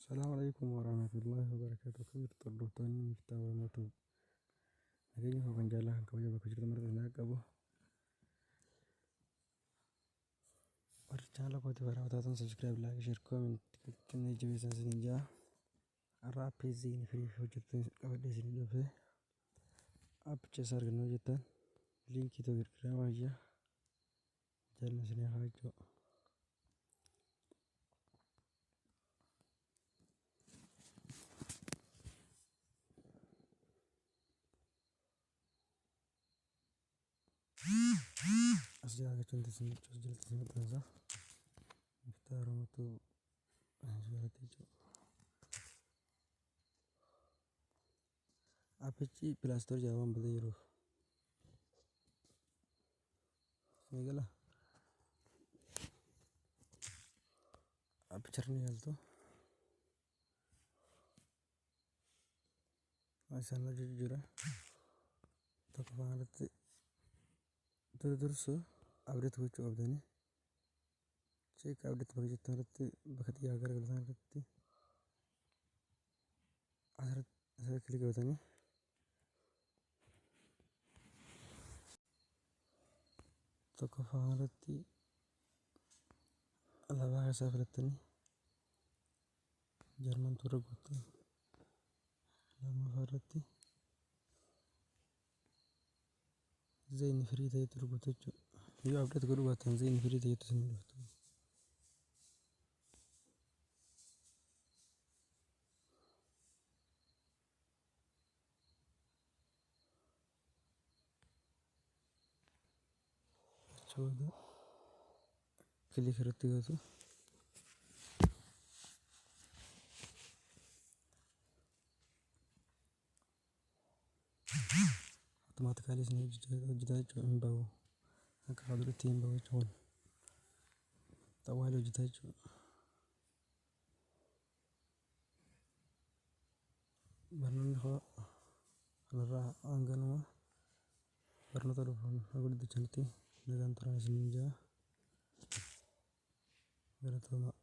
Salaamu alaikum warahmatullahi wabarakatuh. Akkam jirtu hordoftoonni Miftaa Oromoo Tube. Nageenya koo kan jaalala kan kabaja bakka jirtu marti naa qabu. Warri chaanala kootiif haaraa taatan subscribe, like, share, comment gochuun jabeessan isiniin jaa. Har'a appii Zain free hojjettan qabadhee isinii dhufe. Appicha isa argannoo jettan liinkii tokko kirkiraa baay'ee jaallan isinii haa jechuudha. As jala argachuun teessan jechuudha. As jalatti isin maxxansa. Miftaa Oromoo Tube jalatti jechuudha. Appichi Play Store jala waan badee jiruuf. Eegala. Appicha irra ni galtu. Isaan hojjetu jira. Tokkoffaan irratti dura dursu update gochuu qabdanii. Check update bakka jettan irratti bakka xiyyaa garagaltan irratti asirratti click gootanii tokkoffaan irratti alaabaa keessaa filattanii Jarman turre guutuu lammaffaa irratti Zain free ta'etu rukutu jechuudha. Yoo update godhuu baattan Zain free ta'etu isin dhuftu. Achi booda click irratti gootu. Automatically isin hojjetaa jechuudha hin bahu. Akka fuulduratti hin bahu jechuudha. Xawwaali hojjetaa jechuudha. Barnoonni koo kanarraa hanganuma barnoota dhufuun haga guddachanitti nagaan turaa isiniin jaa. Galatooma.